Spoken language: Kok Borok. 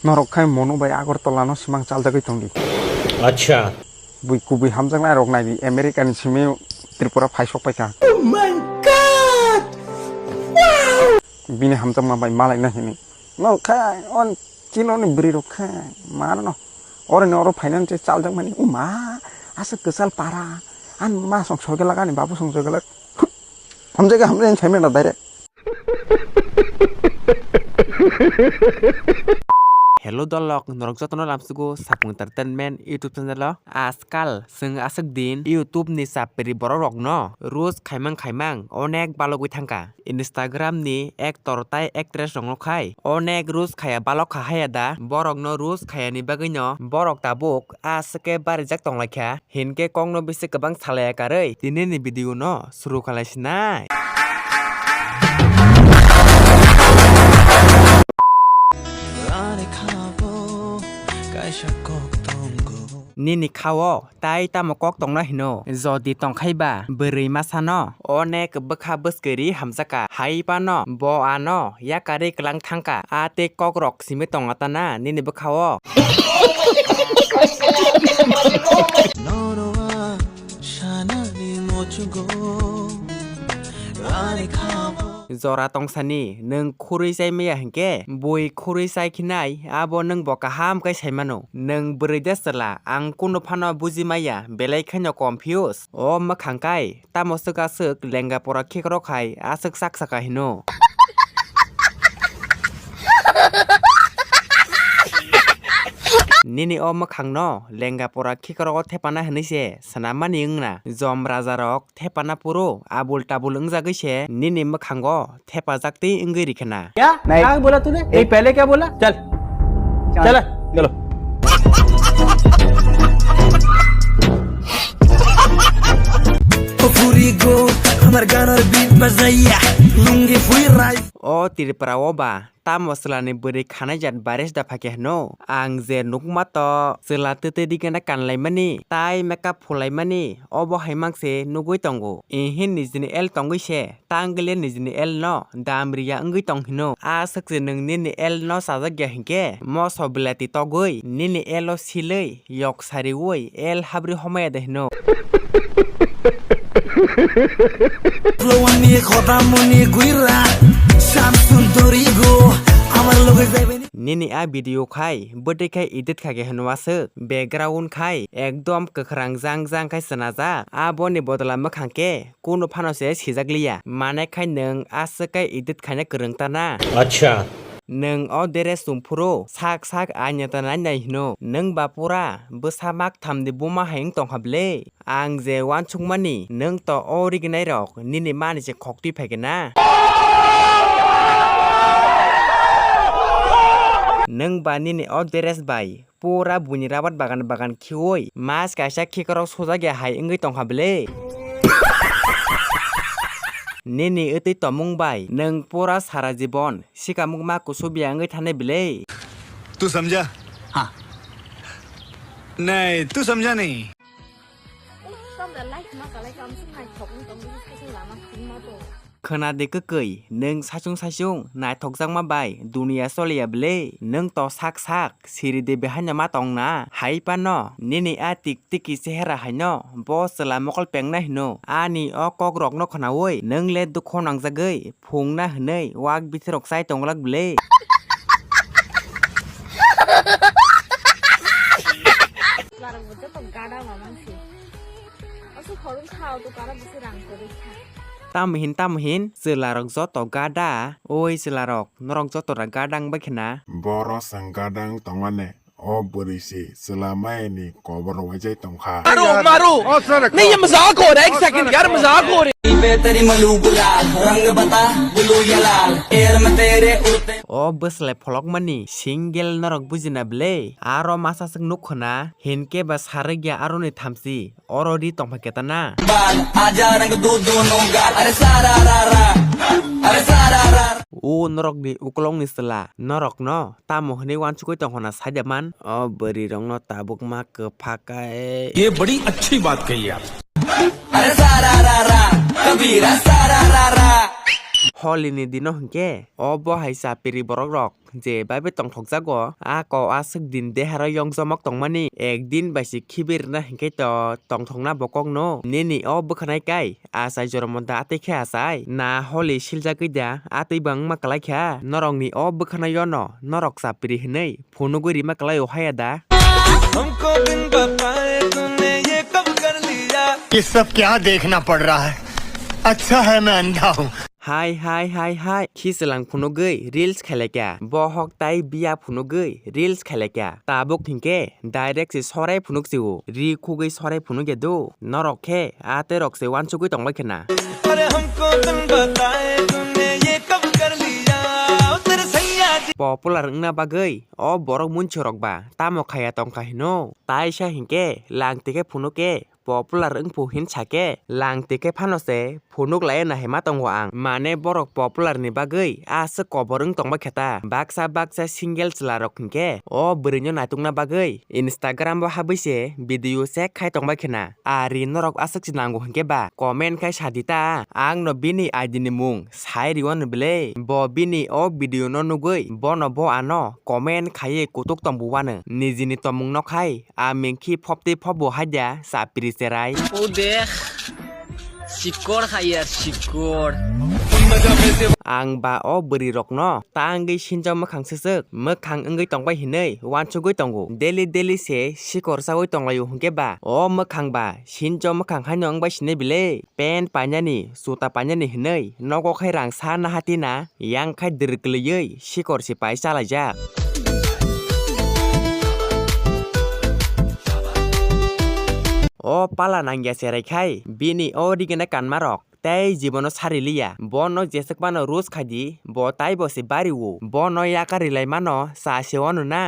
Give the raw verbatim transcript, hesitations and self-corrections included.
Norok khai mono bai Agartala no simang chaljagwi tongdi. Acha. Bui kubui hamjaknai rok nai di, America ni simi Tripura phai sok paikha. Oh my God! Wow! Bini hamjakma bai malai na hini. Norok khai on chino ni bwrwi rok khai mano no. Oro ni oro phainani tei chaljakmani. Uma, aswk kwchal para. Ani ma song soigelak, ani babu song soigelak. Hamjagwi hamjagwi saimano direct. Hello dolok, norok jotono lamsugo Sapung Entertainment YouTube channel o. Ajkal chwng aswk din YouTube ni chapri borok rokno roast khaimang khaimang onek balogwi thangkha. Instagram ni actor tai actress rokno khai onek roast khaya balok kha haya da, borokno roast khayani bagwino borok tabuk aswk khe barijak tonglaikha. Hinkhe kokno bisi kwbang salaya karwi tini ni video no suru khalai sinai. Nini khao tai tamo kok tongna hino? Jodi tongkhai ba bwrwi masa no onek bwkha bwskwi ri hamjaka, hai phano bo ano yakarwi kwlang thangkha, a tei kok rok simi tongna tana nini bwkhao. Jora tongsani nwng khurwi chai maya hinkhe bui khurwi chai khinai, abo nwng bo kaham khe sai mano. Nwng bwrwi de chwla, ang kunu phano buji maya, belai kheno confuse. O mwkhang kai tamo swk aswk lenga pora khikrok hai aswk sak saka hino. Nini o mwkhang no lenga pora khikrok o thepana hinwi se swnam mani wngna. Jom raja rok thepana phuru abul tabul wngjagwi se nini mwkhango thepajak twi wngwi rikha na. क्या? नहीं। क्या बोला तूने? ए, पहले क्या बोला? चल। चल। चला, चलो। फुरी गो, हमार गानर बीट बजाइया, लुंगी फुई rife. O Tripura o ba tamo chwlani bwrwi khanai jat baris da phakhe hwno? Ang je nukma to chwla twtwi digena kanlaimani, tai makeup phulaimani, obo hai mang se nugwi tongo. Ihin nijini el tongwi se, tangwile nijini el no dam riya wngwi tong hino. A swk se nwng nini el no chajak ya hinkhe moso bilati togwi nini el o silwi yok sariwi el habri homaya de hino. Flowani khodamoni guira, Samsung dorigo, amar loge jaibeni. Nini a video khai bwtwi khai edit kha khe hwnwi aswk, background khai ekdom kwkhwrang jang jang khai swnajak, aboni bodol mwkhang khe kunu phano se sijak liya, mane khai nwng aswk khai edit khaina kwrwng ta na. Acha. Nwng o dress chum phuru sak sak aina ta nai nai hino. Nwng ba pura bwsa mak tham ni buma hai wng tong kha bwle. Ang je uansukmani, nwng to o rignai rok nini mani se khok twi phai khe na. Nwng ba nini o dress bai pura buini rabat bagan bagan khiwi mas kaisa khikrok sujak ya hai wngwi tong kha bwle. Nini wtwi tomung bai nwng pura sara jibon sikamukma kusubiya wngwi thanai bwle. तू समझा? हाँ। नहीं, तू समझा नहीं। Uff, tam da life ma kalai kam sung nai thok ni tong ni sa sung lama sung ma to. Khwnadi kwkwi, nwng saichung saichung naithokjakma bai duniya choliya bwle? Nwng to sak sak siri de behaino ma tongna? Hai phano nini a tik tiki chehera haino bo chwla mokol pengna hino. Ani o kokrokno khwnawi nwng le dukho nangjagwi phungna hwnwi wak bithirok chai tonglak bwle? Larang bo joto gada mamang si. Aswk khorok kha, auto para bwswk rang kwrwi kha. Tamo hin, tamo hin, chwlarok joto gada. Oi chwlarok, norok joto da gada wngbai khna. Boro chwng gada wng tongmani, o bwrwi se chwla mayani kobor waijai tongkha. Maru, maru. नहीं, ये मजाक हो रहा है, एक सेकंड यार, मजाक हो रहा है। O bwslai pholokmani single norok bujina bwle? Aro masa swk nuk khna, hinkhe ba sarikya aroni thamchi. Oro ri tongpha ketana. Bal, aja rang du du no gal. Are sara ra ra. Are sara ra ra. O norok ni ukolong ni chwla, norok no tamo hwnwi uansugwi tongkha na saida man? O bwrwi rok no tabuk ma kwpha kai. ये बड़ी अच्छी बात कही आप। Are sara ra ra. Kabira sara ra ra. Holi ni dino hinkhe o bo hai chapiri borok rok je bai bai tongthokjago, a kok aswk din deharo yong jomok tongmani, ekdin bai se khibi rwna hinkhe to tongthokna bo kokno. Nini o bwkhanai kai achai jormo da atwi khe achai, na holi siljagwi da atwi bo wngma kwlai kha. Norokni o bwkhanaio no norok chapiri hinwi phunugwi rima kwlai o haya da? हमको बिन बताए तूने ये कब कर लिया? ये सब क्या देखना पड़ रहा है? अच्छा है मैं अंधा हूँ। Hai hai hai hai, khichwlang phunugwi reels khailai kha, bohok tai biya phunugwi reels khailai kha. Tabuk hinkhe direct se sorai phunuk sio, ri khugwi sorai phunuk ya do. Norok khe a tei rok se uansugwi tongbai khna. अरे हमको बिन बताए तूने ये कब कर लिया? ओ तेरे सैया जी। Popular wngna bagwi o borok munchorok ba tamo khaya tongkha hino? Taisa hinkhe langti khe phunuk khe popular wngphu hin sakhe, langti khe phano se phunuk laiya na hema tongo ang. Mane borok popular ni bagwi aswk kobor wng tongbai khe ta. Baksa baksa single chwla rok hinkhe o bwrwi no naitukna bagwi Instagram o habwi se video check khai tongbai khna. Ari norok aswk se nango hinkhe ba comment khai sadi ta. Ang no bini I D ni mung sai riwano bwle. Bo bini o video no nugwi bono bo ano comment khaiwi kutuk tongbu wano. Nijini tomung no khai a mengkhi phoptwi phopbo haida chapiri cherai. O de sikor khaiya sikor. Ang ba o bwrwi rokno tangwi sinjo mwkhang swswk mwkhang wngwi tongbai hinwi uansugwi tongo. Daily daily se sikor chawi tonglaio hinkhe ba o mwkhang ba sinjo mwkhang haino wngbai sinai bile. Pant painani, chuta painani hinwi nogo khai rang sa naha tina, yang khai dwrwk kwlwiwi sikor se pai chalaijak. O pala nangya cherai khai bini o rigena kanmarok tei jibono sari liya. Bono jeswk phano roast khai di, bo taibo se bari o. Bono yakar rilai mano cha se wano na.